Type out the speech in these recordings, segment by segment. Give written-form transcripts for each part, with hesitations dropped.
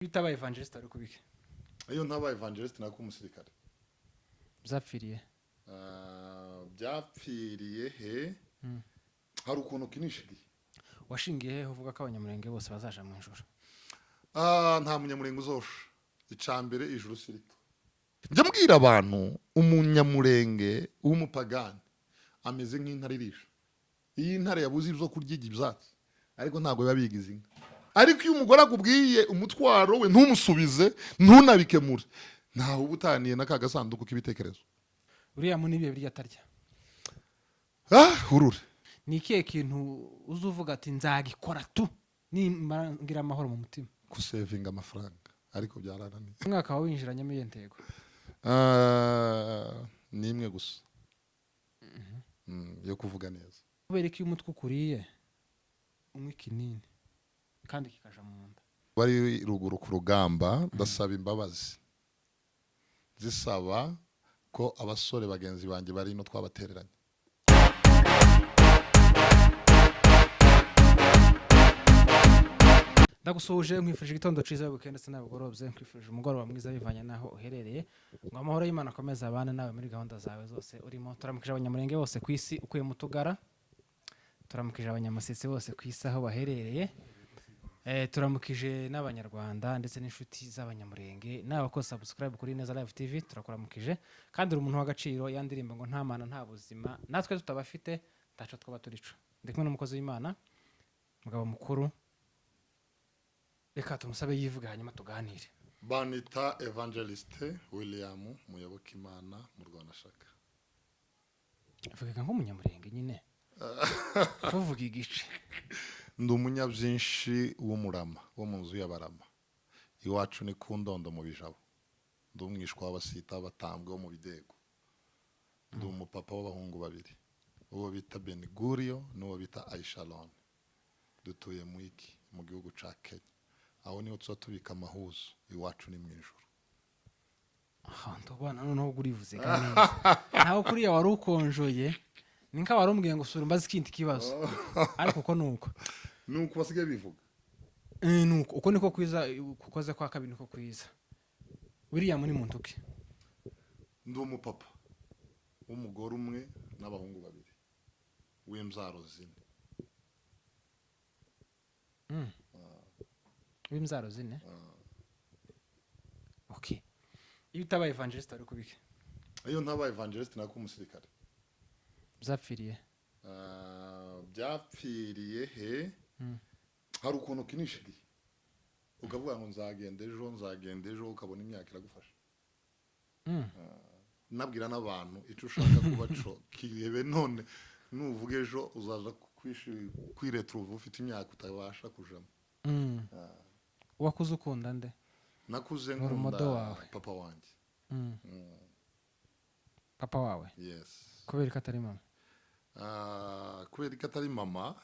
Bitaba evangelist ari kubike? Iyo ntaba evangelist, nako umusirikare. Byapfiriye? Ah, byapfiriye he? Hari ukuntu ukinisha igihe. Washingiye hehe uvuga ko Abanyamurenge bose bazaja mu ijuru? Ah, nta Munyamurenge uzosha. Ica mbere, ijuru si rito. Njya mbwira abantu, Umunyamurenge w'umupagani ameze nk'intare irisha. Iyo intare yabuze ibyo kurya, ijya ibyatsi, ariko ntabwo biba bigize inka. Ariko iyo umugore akubwiye umutwaro we, ntumusubize, ntunabikemure, ntawe uba utaniye na ka gasanduku k'ibitekerezo. Uriya mu n'ibihe birya atarya? Ah, hurure. Ni ikihe kintu uza uvuga ati: "Nzagikora tu nimara ngira amahoro mu mutima"? Gusevinga amafaranga, ariko byarananiye. Umwaka wawe winjiranyemo iyo ntego? Ah, ni imwe gusa, yo kuvuga neza. Kubera ko iyo umutwe ukuriye, unywa ikinini kandi kikaja mu nda? Bari ruguru ku rugamba, ndasaba imbabazi, zisaba ko abasore bagenzi banjye bari ino twabatereranye. Ndagusuhuje, nkwifurije igitondo cyiza, bukeye ndetse n'abugorobye, nkwifurije umugoroba mwiza bivanye n'aho uherereye, ngo amahoro y'Imana akomeze abane nawe muri gahunda zawe zose urimo. Turamukije Abanyamurenge bose ku isi ukuye mu Tugara, turamukije Abanyamasisi bose ku isi aho baherereye, turamukije n'Abanyarwanda ndetse n'inshuti z'Abanyamurenge n'abakoze subscribe kuri Neza Live TV. Turakuramukije kandi uri umuntu w'agaciro. Ya ndirimbo ngo "Nta Mana nta buzima", natwe tutabafite ntaco twaba turico. Ndi kumwe n'umukozi w'Imana, mugabo mukuru. Reka tumusabe yivuge, hanyuma tuganire. Banita Evangeliste William Muyobokimana mu Rwandashaka. Vuga nk'Umunyamurenge nyine, tuvuga igice. Ndi umunyabyinshi w'Umurama wo mu nzu y'Abarama. Iwacu ni ku Ndondo mu Bijabo. Ndi umwishwa w'Abasita Batambwe wo mu Bidego. Ndi umupapa w'abahungu babiri, uwo bita Benigurio n'uwo bita Aishalon. Dutuye mu iki mu gihugu ca Kenya. Aho niho tuba tubika amahuzo. Iwacu ni mu ijuru. Aha ndabona noneho urivuze neza, naho kuriya wari ukonjoye ni nka wari umbwiye ngo sura umbaze ikindi kibazo, ariko uko ni uko. Ni uko basigaye bivuga. Ni uko, uko niko kwiza, kukoze kwa kabiri niko kwiza. William ni muntu ki? Ndi umupapa w'umugore umwe n'abahungu babiri, w'imbyaro 4. W'imbyaro 4, okay. Iyo utaba evangelist wari kubike? Iyo ntaba evangelist, nako umusirikare. Byapfiriye? Ah, byapfiriye he? Hari ukuntu ukinisha igihe, ukavuga ngo nzagenda ejo, nzagenda ejo, ukabona imyaka iragufasha. Nabwira n'abantu, icyo ushaka kuba co kirebe none. Nuvuga ejo, uzaza kwiretrouva ufite imyaka utabasha kujamo. Wakuze ukunda nde? Nakuze Ni urumodo nkunda wawe. papa wanjye. Papa wawe? Yes. Kubera ko atari mama? Ah, kubera ko atari mama.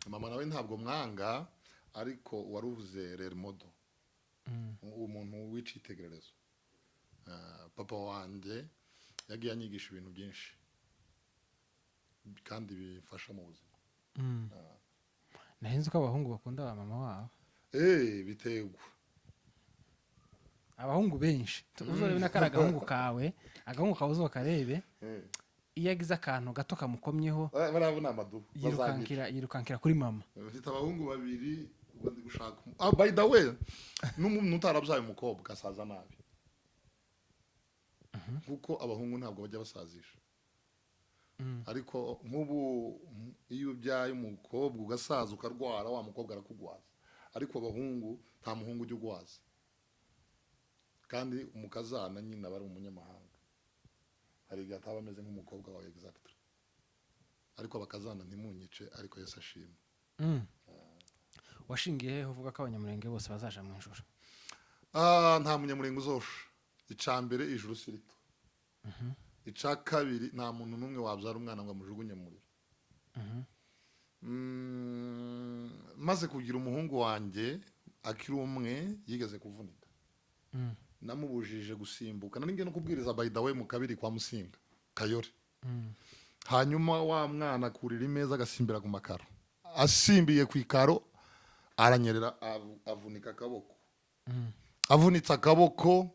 Mama nawe ntabwo mwanga, ariko waruvuze role model, umuntu w'icitegererezo. Ah, papa wanjye yagiye anyigisha ibintu byinshi kandi bifasha mu buzima. Nahenze ko abahungu bakunda ba mama wabo. Eh, biterwa. Abahungu benshi, uzorebe n'akari agahungu kawe, agahungu kawe uzokarebe, iyo agize akantu gato kamukomyeho, Bariya ni amadubu bazagira. Yirukankira kuri mama. Mfite abahungu babiri, ubu ndi gushaka ah, by the way, n'umuntu utarabyaye umukobwa asaza nabi, kuko abahungu ntabwo bajya basazisha. Ariko nk'ubu iyo ubyaye umukobwa ugasaza, ukarwara, wa mukobwa arakugwaza. Ariko abahungu, nta muhungu ujya ugwaza. Kandi umukazana nyine aba ari umunyamahanga, hari igihe ataba ameze nk'umukobwa wawe exactly. Ariko abakazana, ntimunyice, ariko Yesu ashimwe. Washingiye hehe uvuga ko Abanyamurenge bose bazaja mu ijuru? Ah, nta Munyamurenge uzosha. Ica mbere, ijuru si rito. Ica kabiri, nta muntu n'umwe wabyara umwana ngo amujugunye mu muriro. Maze kugira umuhungu wanjye akiri umwe, yigeze kuvunika. Namubujije gusimbuka. Nari ngiye no kubwiriza, by the way, mu kabiri kwa Musinga Kayore. Hanyuma wa mwana akurira imeza, agasimbira ku makaro. Asimbiye ku ikaro aranyerera, avunika akaboko. Avunitse akaboko,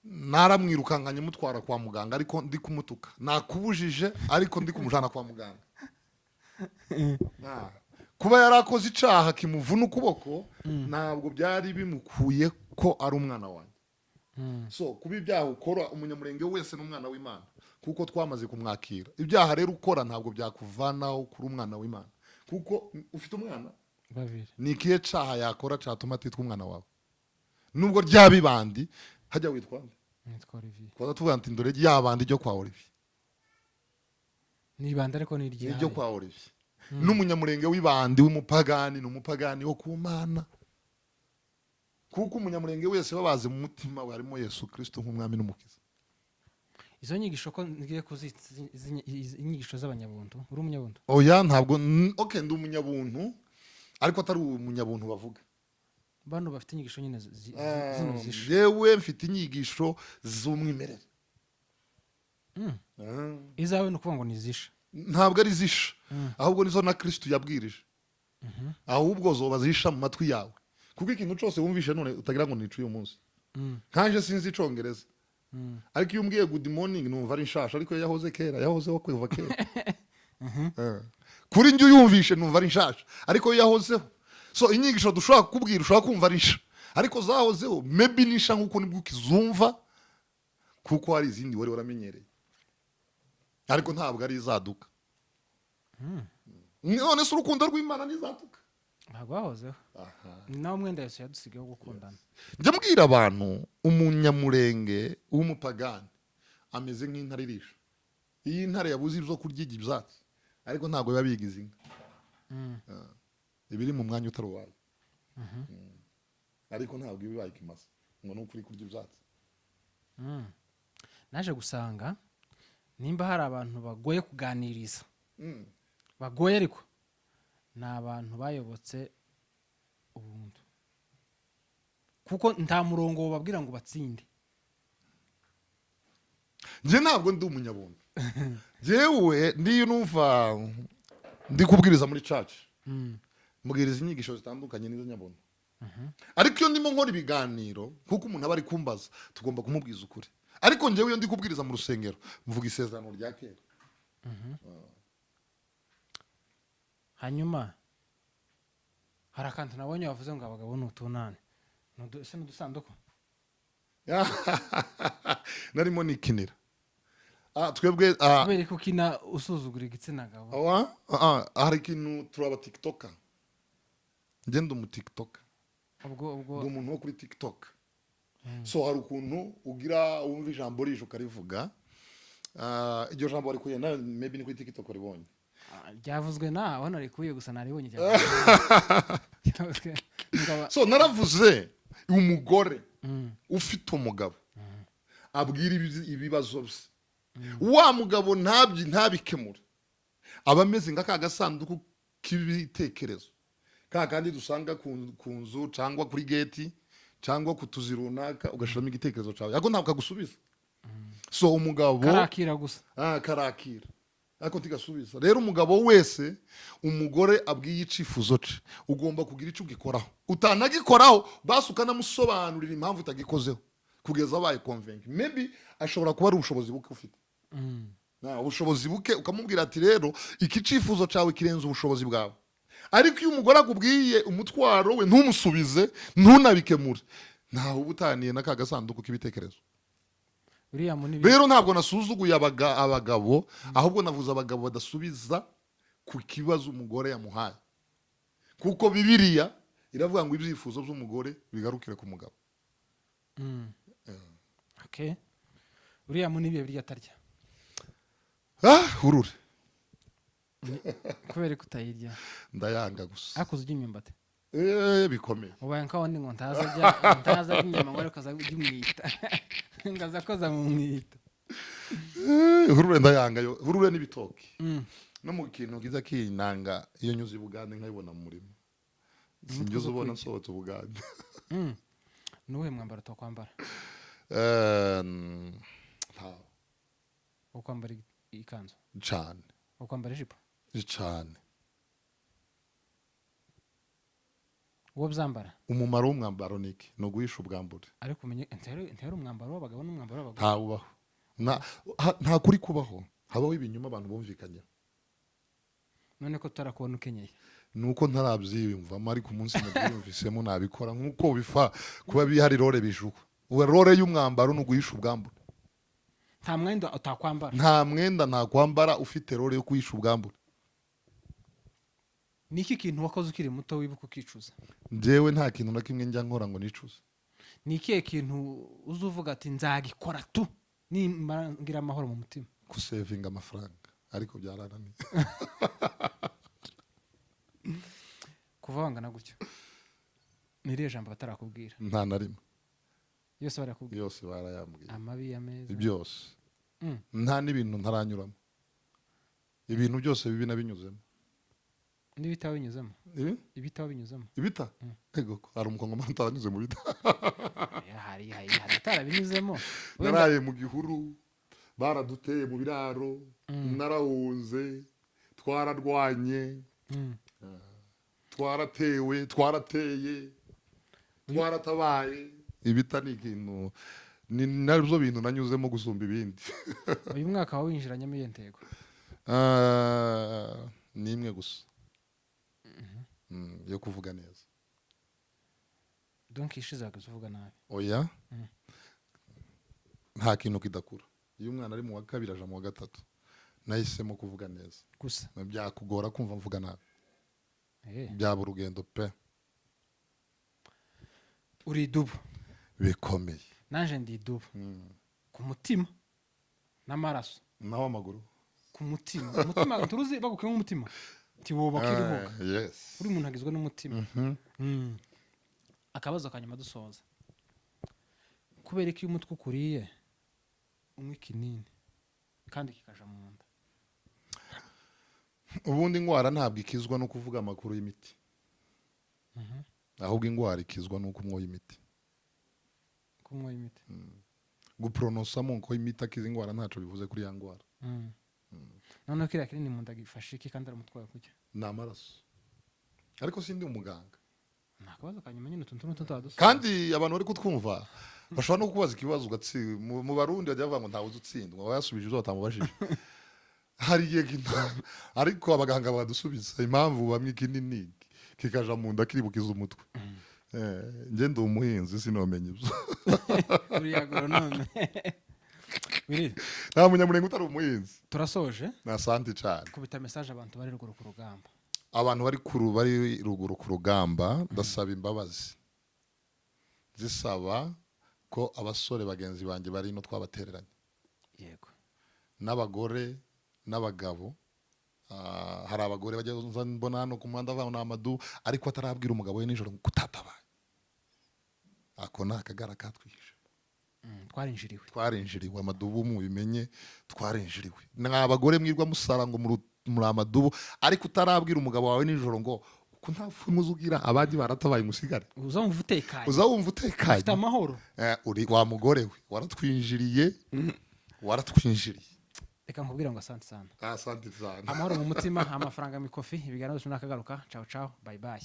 naramwirukankanye mutwara kwa muganga, ariko ndi kumutuka, nakubujije, ariko ndi kumujana kwa muganga. Kuba yarakoze icaha kimuvuna ukuboko ntabwo byari bimukuye ko ari umwana wanjye. So kuba ibyaha ukora, umunyamurenge wese ni umwana w'Imana kuko twamaze kumwakira. Ibyaha rero ukora ntabwo byakuvanaho kuri umwana w'Imana, kuko ufite umwana. Babiri. Ni ikihe caha yakora catuma atitwa umwana wawe, nubwo ryaba ibandi? Hajya witwa nde? Nitwa Olivier. Twaza tuvuga ati ndore yabandi ryo kwa Olivier. Ni ibandi, ariko ni Ni iryo iryihariye. kwa Olivier. N'umunyamurenge w'ibandi w'umupagani ni umupagani wo ku Mana, kuko umunyamurenge wese babazi mu mutima we harimo Yesu Kristo nk'umwami n'umukiza. Izo nyigisho ko ngiye kuzita inyigisho z'abanyabuntu, uri umunyabuntu? Oya, ntabwo okay, ndi umunyabuntu ariko atari umunyabuntu bavuga. Bano bafite inyigisho nyine zino zishe. Yewe, mfite inyigisho z'umwimerere. Izawe ni ukuvuga ngo ni izisha? Ntabwo ari zisha, ahubwo nizo na Kristo yabwirije. Ahubwo zoba zisha mu matwi yawe, kuko ikintu cyose wumvishe none utagira ngo nice uyu munsi. Nkaje sinzi icongereza, ariko iyo umbwiye "good morning" numva ari nshasha, ariko iyo yahoze kera, yahozeho kuva kera. Kuri njye uyumvishe numva ari nshasha, ariko iyo yahozeho. So inyigisho dushobora kukubwira ushobora kumva ari nsha, ariko zahozeho. Maybe ni nsha nkuko nibwo ukizumva, kuko hari izindi wari waramenyereye, ariko ntabwo ari izaduka. None se urukundo rw'Imana ntizaduka? Ntabwo hahozeho. Ni nawo mwenda Yesu yadusigayeho, gukundana. Njya mbwira abantu, umunyamurenge w'umupagani ameze nk'intare irisha. Iyo intare yabuze ibyo kurya ijya ibyatsi, ariko ntabwo biba bigize inka. Iba iri mu mwanya utari uwayo. Ariko ntabwo iba ibaye ikimasa ngo ni ukuri kurya ibyatsi. Naje gusanga nimba hari abantu bagoye kuganiriza, bagoye, ariko ni abantu bayobotse ubuntu, kuko nta murongo wababwira ngo batsinde. Njye ntabwo ndi umunyabuntu. Njyewe ndiyo numva ndi kubwiriza muri church, mbwiriza inyigisho zitandukanye n'izo nyabuntu, ariko iyo ndimo nkora ibiganiro, kuko umuntu aba ari kumbaza, tugomba kumubwiza ukuri. Ariko njyewe iyo ndi kubwiriza mu rusengero mvuga isezerano rya kera. Hanyuma hari akantu nabonye wavuze ngo abagabo ni utunani. Ese ni udusanduku? Narimo nikinira. Twebwe Kubera ko ukina usuzugura igitsina gabo? Hari ikintu, turaba TikToker. Njye ndi umu TikToker. Ubwo Ndi umuntu wo kuri TikTok. So hari ukuntu ugira wumva ijambo rije ukarivuga. Iryo jambo warikuye nawe, maybe ni kuri TikTok waribonye. Ryavuzwe nawe hano rikuye gusa, naribonye ryavuzwe. So naravuze umugore ufite umugabo abwira ibibazo bye, wa mugabo ntabyi ntabikemure, aba ameze nka ka gasanduku k'ibitekerezo ka kandi dusanga ku nzu cyangwa kuri geti cyangwa ku tuzi runaka, ugashyiramo igitekerezo cyawe, ariko ntabwo kagusubiza. So umugabo Karakira gusa. Karakira ariko ntigasubiza. Rero umugabo wese umugore abwiye icyifuzo cye, ugomba kugira icyo ugikoraho. Utanagikoraho basi ukanamusobanurira impamvu utagikozeho kugeza abaye convinced. Maybe ashobora kuba ari ubushobozi buke ufite. Ubushobozi buke, ukamubwira ati rero iki cyifuzo cyawe kirenze ubushobozi bwawe. Ariko iyo umugore akubwiye umutwaro we ntumusubize, ntunabikemure, ntawe uba utaniye na ka gasanduku k'ibitekerezo. Uriya munini. Rero ntabwo nasuzuguye abagabo, ahubwo navuze abagabo badasubiza ku kibazo umugore yamuhaye, kuko Bibiliya iravuga ngo ibyifuzo by'umugore bigarukire ku mugabo. Okay, uriya munini birya atarya? Hurure. Kubera ko utayirya? Ndayanga gusa. Ariko urya imyumbati? Bikomeye. Ubaye nka wundi ngo ntaza arya inyama, ngo ariko aza arya umwita, ngo aza akoza mu mwita. Hurure ndayanga yo, hurure n'ibitoki. No mu kintu kiza kinanga, iyo nyuze i Bugande nkayibona mu murima, sinjye ubona nsohotse Ubugande. Ni uwuhe mwambaro utakwambara? Ntawo. Wo kwambara ikanzu? Cane. Wo kwambara ijipo? Cane. Uwo byambara. Umumaro w'umwambaro ni iki? Ni uguhisha ubwambure. Ariko umenye ntihari umwambaro w'abagabo n'umwambaro w'abagore. Ntawubaho. Nta kuri kubaho, habaho ibinyoma abantu bumvikanyeho. None ko tutarakubona ukenyeye? Ni uko ntarabyiyumvamo, ariko umunsi nabyiyumvisemo nabikora nk'uko bifa kuba bihari role bijuka. Ubu role y'umwambaro ni uguhisha ubwambure. Nta mwenda utakwambara. Nta mwenda ntakwambara ufite role yo guhisha ubwambure. Ni iki kintu wakoze ukiri muto wibuka ukicuza? Njyewe nta kintu na kimwe njya nkora ngo nicuze. Ni ikihe kintu uza uvuga ati nzagikora tu nimara ngira amahoro mu mutima? Gusevinga amafaranga, ariko byarananiye. Kuva wangana gutyo, ni irihe jambo batarakubwira? Nta na rimwe. Yose barakubwira? Yose barayambwiye. Amabi, ameza? Byose. Nta n'ibintu ntaranyuramo, ibintu byose bibi nabinyuzemo. N'ibitabo binyuzemo? Ibi? Ibitabo binyuzemo. Ibita? Ego ko hari umukongomani utaranyuze mu bita? Hari atarabinyuzemo. Wenda- Naraye mu gihuru, baraduteye mu biraro, narahunze, twararwanye, twaratewe, twarateye, twaratabaye. Ibita ni ikintu, ni nabyo bintu nanyuzemo gusumba ibindi. Uyu mwaka wawe winjiranyemo iyo ntego? Ah, ni imwe gusa, yo kuvuga neza. Donc ishize wakaza uvuga nabi? Oya. Nta kintu kidakura. Iyo umwana ari mu wa kabiri aja mu wa gatatu, nahisemo kuvuga neza. Gusa. Byakugora kumva mvuga nabi. Byaba urugendo pe. Uri idubu. Bikomeye. Nanje ndi idubu ku mutima n'amaraso. Naho amaguru? Ku mutima, umutima turuzi bagukuyemo umutima ntiwoba kirihuka. Ah, yes. Buri muntu agizwe n'umutima. Akabazo ka nyuma dusoza: kubera ko iyo umutwe ukuriye unywa ikinini kandi kikaja mu nda? Ubundi indwara ntabwo ikizwa no kuvuga amakuru y'imiti, ahubwo indwara ikizwa n'uko unywa imiti. Kunywa imiti. Gupronosa amoko y'imiti akiza indwara ntaco bivuze kuri ya ndwara. Noneho kiriya kinini mu nda gifashe iki kandi ari umutwe wawe kurya? Ni amaraso, ariko sindi umuganga. Ni akabazo ka nyuma nyine, utuntu n'utu tuba. Kandi abantu bari kutwumva bashobora no kukubaza ikibazo ugatsinda. Mu Barundi bajya bavuga ngo ntawe uzi utsindwa, aba yasubije ibyo batamubajije. Hari igihe ariko abaganga badusubiza impamvu bamwe ikinini kikaja mu nda kiri bukiza umutwe. Njye ndi umuhinzi, sinomenya ibyo. Uri agronome. Willy, Nta munyamurenge utari umuhinzi. turasoje. Asante cyane. Kubita message abantu bari ruguru ku rugamba. Abantu bari ruguru ku rugamba, ndasaba imbabazi, zisaba ko abasore bagenzi banjye bari ino twabatereranye, n'abagore n'abagabo. Hari abagore bajya mbona hano ku muhanda bavuga ngo ni amadu, ariko atarabwira umugabo we nijoro ngo kutatabaye. Ako ni akagara katwihishe. Twarinjiriwe. Twarinjiriwe, amadubu mubimenye, twarinjiriwe. Mwa abagore mwirwa musara ngo muri amadubu, ariko utarabwira umugabo wawe nijoro ngo uko nta pfunwe uzugira, abandi baratabaye musigare. Uzumva utekanye. Uza wumva utekanye. Ufite amahoro. Uri wa mugore we, waratwinjiriye, waratwinjiriye. Reka nkubwire ngo asante sana. Asante sana. Amahoro mu mutima, amafaranga mu ikofi. Ibiganiro byose nakagaruka. Ciao ciao, bye bye.